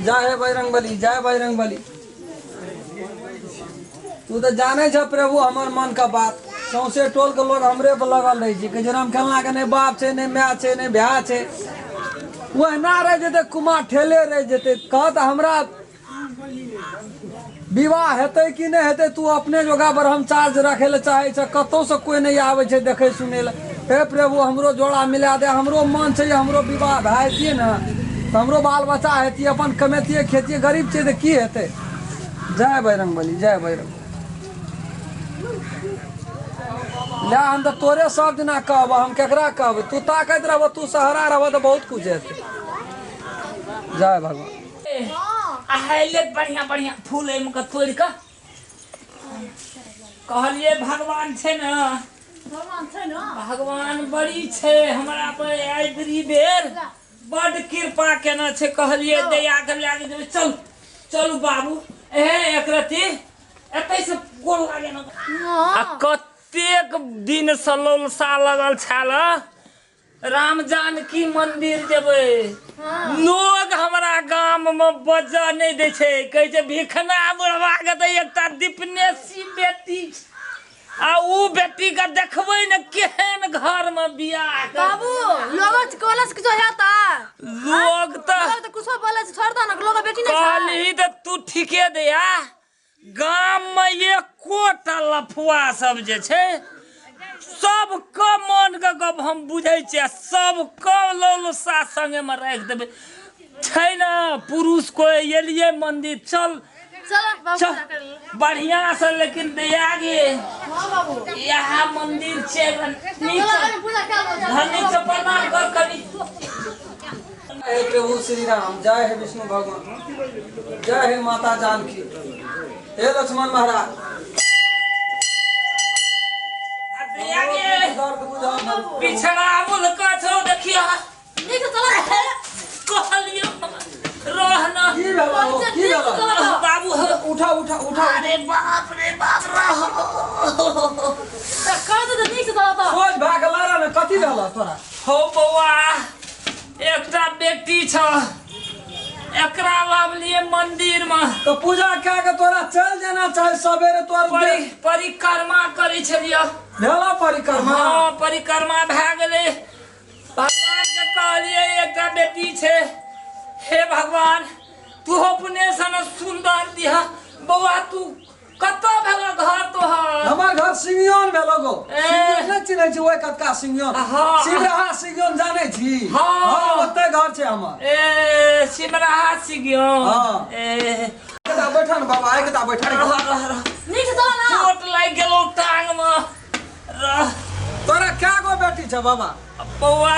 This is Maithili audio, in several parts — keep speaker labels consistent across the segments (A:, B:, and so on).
A: जय हे बजरंगबली, जय बजरंगबली। तू तऽ जानै छ प्रभु हमर मन के बात। सौंसे टोल के लोग हमरे पर लगल रहै छै, कहै छै रामखेलना के नहि बाप छै, नहि माय छै, नहि भाय छै। ओहिना रहि जेतै, कुमार ठेले रहि जेतै। कह तऽ हमरा विवाह हेतै कि नहि हेतै? तू अपने जोगा ब्रह्मचार्य रखै लए चाहै छ, कतहुसँ कोइ नहि आबै छै देखै सुनै लए। हे प्रभु हमरो जोड़ा मिला दे, हमरो मन छै हमरो विवाह भए जैतियै ने तऽ हमरो बाल बच्चा हेतियै, अपन कमेतियै खेतियै। गरीब छै तऽ की हेतै? जय बजरंगबली, जय बजरंग। ले हम तऽ तोरे सब दिना कहबह, हम केकरा कहबै? तू ताकैत रहबह, तू सहारा रहबह तऽ बहुत कुछ हेतै। जय भगवान।
B: आ हेले बढ़िया बढ़िया फूल एहिमे के तोड़ि कऽ कहलियै भगवान छै ने,
C: भगवान छै ने,
B: भगवान बड़ी छै हमरा पर एहि बेर बड कृपा केने छै। कहलियै दया के लए के जेबै। चल चलू बाबू, ए एक रति एतै से गोल लागे ने। आ कतेक दिन से लौलसा लगल छल राम जानकी मंदिर जेबै। लोग हमरा गाम में बजऽ नहि दै छै, कहै छै भिखना बुढ़वा के तऽ एकटा दीपनेसी बेटी छै, आ उ बेटी के देखबै ने केहन घर में बियाह कर।
C: बाबू लोग कॉलेज के जो हेता
B: लोग तऽ
C: लोग तऽ कुछो बोले छै, छोड़ दे ना, लोग बेटी नहीं छै।
B: कहली तऽ तू ठीके दया, गाम में एकोटा लफुआ सब जे छै सबके मन के गप हम बुझै छियै, सबके लौलसा संगे में राखि देबै। छै ने पुरुष कोइ एलियै मंदिर, चल
C: चल बाबू
B: चल
C: पूजा कर ले।
B: बढ़िया से, लेकिन दया गे
C: हां बाबू
B: यहाँ मंदिर छै,
C: चल आगे पूजा कर लो।
B: धनी से प्रणाम कर कनी।
A: हे प्रभु श्री राम, जय हे विष्णु भगवान, जय हे माता जानकी, हे लक्ष्मण महाराज।
B: आ दया गे
A: दर्द बुझाउ।
B: पिछड़ा मुल्क छौ देखिया।
C: नीक से चल।
B: कहलियो रहना
A: की भेलो हो? की भेलो
B: बाबू हो?
A: उठा उठा उठा।
B: अरे बाप रे बाप, रहो
C: तऽ कर दे तऽ नीक से चल तऽ।
A: सोच भए के लड़ा ने, कथी भेलो तोरा?
B: हो बौआ, एकटा बेटी छ, एकरा लावलिए मंदिर में।
A: तो पूजा कए के तोरा चल जाना चाही सवेरे। तोर
B: परिक्रमा करै छलियै।
A: भेला परिक्रमा?
B: हाँ परिक्रमा भए गेलै। भगवान के कहलियै एकटा बेटी छै, हे भगवान तू अपने सन सुंदर दिहा। बौआ तू कतऽ भेल घर तोहर?
A: हमर घर सिंगियन भेलो गो।
B: ए।
A: सिंगियन नहि चिन्है छी? ओहि कतका सिंगियन,
B: हाँ।
A: सिमराहा सिंगियन जानै छी?
B: हाँ।
A: हाँ, ओतै घर छै हमर।
B: ए सिमराहा सिगियो?
A: हाँ।
B: ए
A: एकटा बैठा ने बाबा, एकटा बैठा ने।
B: रह रह रह,
C: नीक से चल ना।
B: चोट लागि गेलौ टांग में। रह।
A: तोरा कै गो बेटी छै बाबा?
B: बौआ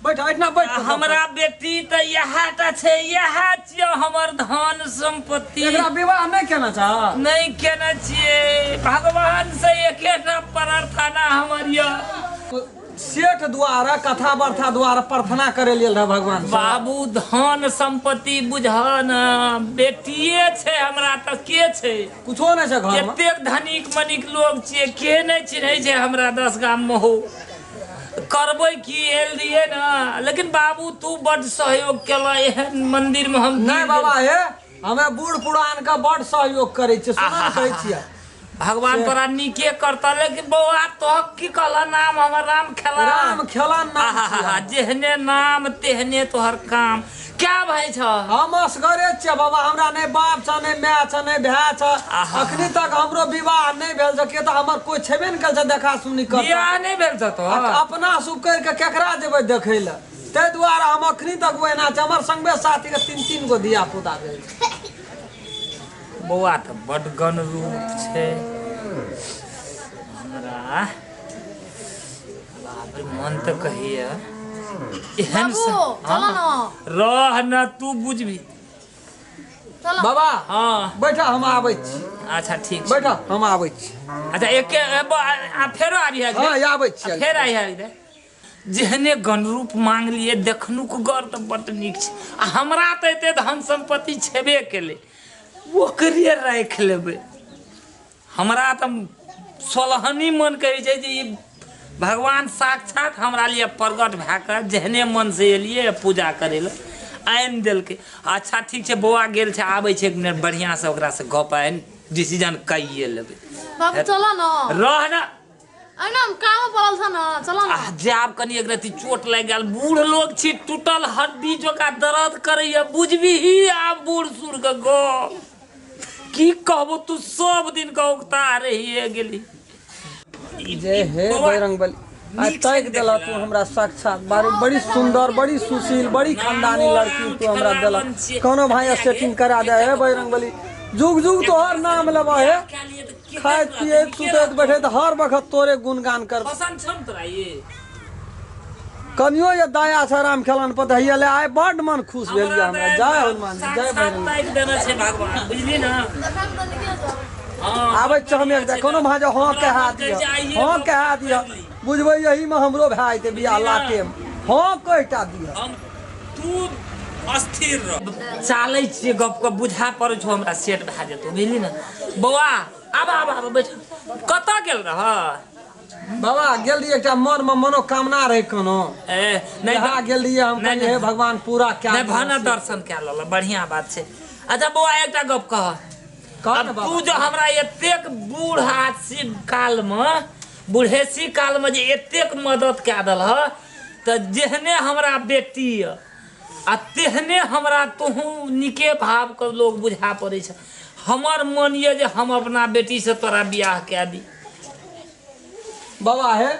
A: बैठ एहिठिना बैठ।
B: हमरा बेटी तऽ इएह टा छै, इएह छियौ हमर धन संपत्ति।
A: एकरा विवाह नहि केना छह?
B: नहि केने छियै। भगवान से एकेटा प्रार्थना हमर यऽ।
A: सेठ द्वारा कथा वार्ता द्वारा प्रार्थना करे लेल रह भगवान से।
B: बाबू धन संपत्ति बुझह न, बेटिए छै हमरा तऽ के छै?
A: कुछो नहि छै घर में।
B: कतेक धनिक मनिक लोग छियै, के नहि चिन्है छै हमरा 10 गाम में हो। करबै की, एल रहियै ने। लेकिन बाबू तू बड सहयोग केलह, एहन मंदिर में हम
A: नहि बाबा, हे हमे बूढ़ पुरान के बड सहयोग करै छियै, सुना ने कहै छियै।
B: भगवान तोरा नीके करता। लेकिन बौआ तो की कहला नाम हमर? राम खेला।
A: राम खेलन नाम
B: आहा,
A: छियै।
B: जेहने नाम तेहने तोहर काम। क्या भाई छ?
A: हम असगरे छियै बाबा, हमरा नहि बाप छ, नहि माय छ, नहि भाय छ।
B: आहा।
A: अखनी तक हमरो विवाह नहि भेल छै, के तऽ हमर कोइ छेबे नहि कयल छै देखा सुनी कर।
B: बियाह नहि भेल छ तोहर?
A: अपना सुख करि के केकरा जेबै देखै लए? ताहि दुआरे हम अखनी तक ओहिना छै। हमर संगबे साथी के 3-3 गो धिया पुता भेल छै।
B: बौआ तऽ बड गण रूप छै। हमरा बाप रे मन तऽ कहैया एहन
C: बाबू चल ना।
B: रह न, तू बुझबी।
C: चल
A: बाबा
B: हाँ
A: बैठा, हम आबै छी।
B: अच्छा ठीक छै।
A: बैठा, हम आबै छी।
B: अच्छा एके आ फेरो आबी है?
A: हाँ आबै छी।
B: फेर आई है। जेहने गणरूप मांगलिए, देखनुक गौर तऽ बड नीक छै। आ हमरा तऽ एते धन संपत्ति छेबे केलै, ओकरे राखि लेबै। हमरा तऽ सोलहनी मन कहै छै जे ई भगवान साक्षात हमरा लिए प्रगट भए कऽ जेहने मन से एलियै पूजा करै लए, आनि देलकै। अच्छा ठीक छै बौआ गेल छै, आबै छै एक मिनट, बढ़िआँ से ओकरा से गप आनि डिसीजन कइए लेबै।
C: बाबू चलो न
B: रह न,
C: अना हम काम पड़ल छ न, चलो न।
B: जाब कनी एक रति चोट लागि गेल, बूढ़ लोग छी, टूटल हड्डी जकाँ दर्द करैया, बुझबिही आब बूढ़ सूढ़ के गप की कहबो, तू सब दिन के औगता रहिए गेली।
A: जय हे बजरंगबली, आइ ताकि देला तू हमरा साक्षात, बड़ी सुंदर बड़ी सुशील बड़ी खानदानी लड़की तू हमरा देला। कोनो भाई सेटिंग करा दे हे बजरंगबली, जुग जुग तोहर नाम लेबा हे, खाइत पियैत सुतैत बैठैत हर वक्त तोरे गुणगान कर। कनियो ये दया छै राम खेलन पर हैया ले आइ बड मन खुश भेल ये हमरा। जय हनुमान जी, जय बजरंगबली।
B: भगवान बुझली ना,
A: आबै छ हम एक कोनो भाई हाँ कहा दिया, हाँ कहा दिया, बुझबै यही में हमरो भए जेतै बियाह लाटे में, हाँ कहिटा दिया।
B: तू अस्थिर रह, चालै छियै गप के बुझा पड़ै छौ हमरा, सेट भए जेतौ बुझली ना। बौआ आब आब आब बैठ, कतऽ गेल रह
A: बाबा? गेल रहियै एकटा मन में मनोकामना रहे कोनो,
B: नहीं
A: गेल रहियै हम, हे भगवान पूरा क्या
B: नहीं भाना दर्शन कए लेलक, बढ़िया बात छै। अच्छा बौआ एकटा गप कह, तू जो हमरा एतेक बूढ़ आसी काल में, बूढ़ेसी काल में जे एतेक मदद कए देलह, तऽ जेहने हमरा बेटी यऽ आ तेहने हमरा तोहूँ नीके भावके लोग बुझा पड़ै छै। हमर मन यऽ जे हम अपना बेटीसँ तोरा बियाह कए दी।
A: बाबा हे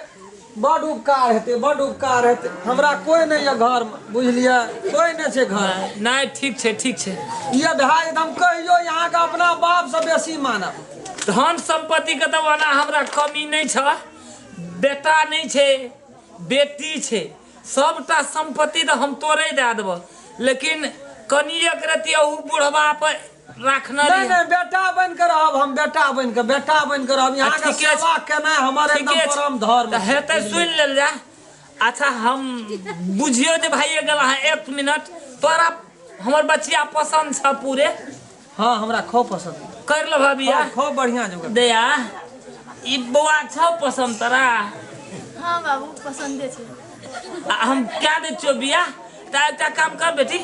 A: बड उपकार हेतै, बड उपकार हेतै, हमरा कोइ नहि यऽ घरमे बुझलियै, कोइ नहि छै घर।
B: नहि ठीक छै ठीक छै,
A: ये भाई हम कहियो यहाँ के अपना बाप से बेसी मानब।
B: धन संपत्ति के तऽ ओना हमरा कमी नहि छ, बेटा नहि छै बेटी छै, सबटा संपत्ति तऽ हम तोरे दए देबऽ, लेकिन कनि एक रति अहू बुढ़बा पर राखना
A: नहीं नहीं, बेटा बन के रहब हम, बेटा बन के, बेटा बन के रहब, यहाँ के सेवा केनाइ हमर एकदम परम धर्म
B: हेतै। सुनि लेल जा। अच्छा हम बुझियो जे भाइये गेल हँ, एक मिनट, तोरा हमर बचिया पसंद छ पूरे?
A: हाँ हमरा खूब पसंद
B: कर लेबह बियाह,
A: खूब बढ़िया जोगा।
B: दया ई बौआ छौ पसंद तोरा?
C: हाँ बाबू पसंदे छै।
B: हम क्या दै छियौ बियाह? तऽ एकटा काम कर बेटी,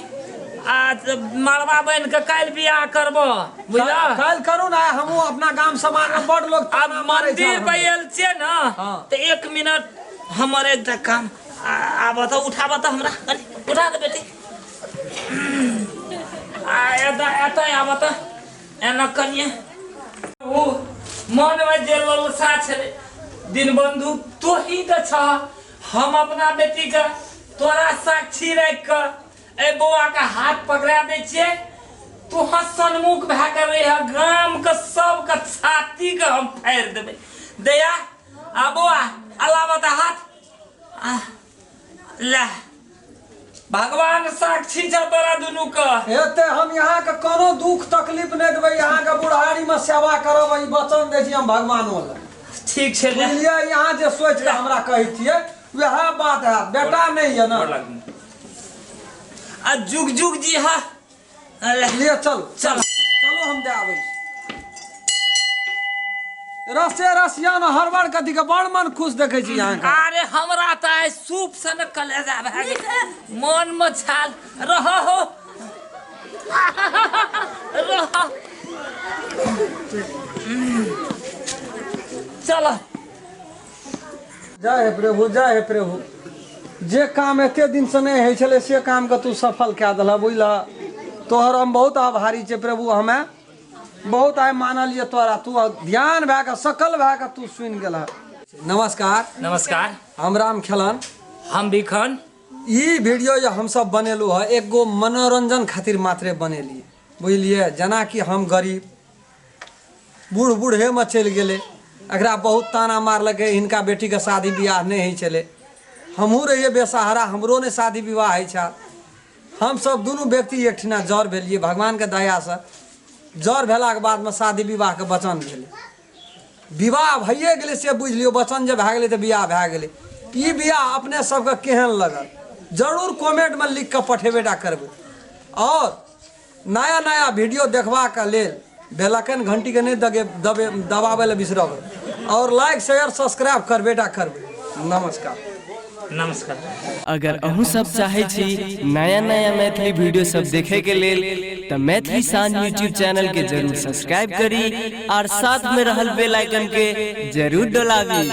B: आ मरबा बन के काल्हि बियाह करबो, बुझलह?
A: काल्हि करू ना, हमहूँ अपना गाम समाज में बड़ लोग
B: आब मंदिर पर आयल छियै ने, तऽ एक मिनट हमर एकटा काम आब तऽ उठाबऽ तऽ हमरा, उठा दे बेटी, आ एतऽ आबऽ तऽ एना कनिये। ओ मनमे जे ललसा छलै दिनबंधु तोही तऽ छह, हम अपना बेटीके तोरा साक्षी राखि कऽ ए बौआ के हाथ पकड़ा दै छियै, तू सन्मुख भए के रह, गाम के सबके छाती के हम फाड़ि देबै। दया आ बौआ अलावा तऽ हाथ ले, भगवान साक्षी छ तोरा दुनू के।
A: हेतै हम यहाँ के कोनो दुख तकलीफ नहि देबै, यहाँ के बुढ़ारी में सेवा करब, ई वचन दै छी हम भगवानो लए।
B: ठीक छै
A: बुझलियै? यहाँ जे सोचि के हमरा कहै छियै वएह बात है, बेटा नहीं है ना।
B: आ जुग जुग जी हा
A: लिए चल चल चलो हम दे आबै छी। रसे रसिया न हरबड़ कथी के बड़ मन खुश देखै छी यहाँ के।
B: अरे हमरा तऽ आइ सूप सन कलेजा भए गेल, मन में छाल रह हो रह। चल
A: जय हे प्रभु, जय हे प्रभु। जे काम एते दिन से नहीं होइ छलै से काम के तू सफल कए देलह, बुझलह? तोहर हम बहुत आभारी छियै प्रभु, हमे बहुत आइ मानलियै तोरा, तू ध्यान भए कऽ सकल भए कऽ तू सुनि गेलह। नमस्कार।
B: नमस्कार,
A: हम राम खेलन,
B: हम भिखन।
A: ई वीडियो जे हमसब बनेलहुँ हँ एगो मनोरंजन खातिर मात्रे बनेलियै, बुझलियै? जेनाकि हम गरीब बूढ़ बूढ़ेमे चलि गेलै, एकरा बहुत ताना मारलकै, हिनका बेटीके शादी बियाह नहि होइ छलै, हमहूँ रहियै बेसहारा, हमरो नहि शादी विवाह होइ छल। हमसब दुनू व्यक्ति एकठिना जर भेलियै भगवानके दयासँ। जर भेलाके बादमे शादी विवाहके वचन भेलै, विवाह भइए गेलै से बुझि लियौ, वचन जे भए गेलै तऽ बियाह भए गेलै। ई बियाह अपने सबके केहन लगल जरूर कमेंटमे लिख कऽ पठेबे टा करबै। और नया नया वीडियो देखबाक लेल बेल आइकन घंटीके नहि दबाबै लए बिसरबै, और लाइक शेयर सब्सक्राइब करबे टा करबै। नमस्कार।
B: नमस्कार।
D: अगर अहूँ सब चाहे छी नया नया मैथिली वीडियो सब देखे के लेल त मैथिली शान यूट्यूब चैनल के जरूर सब्सक्राइब करी और साथ में रहल बेल आइकन के जरूर डोलाबी।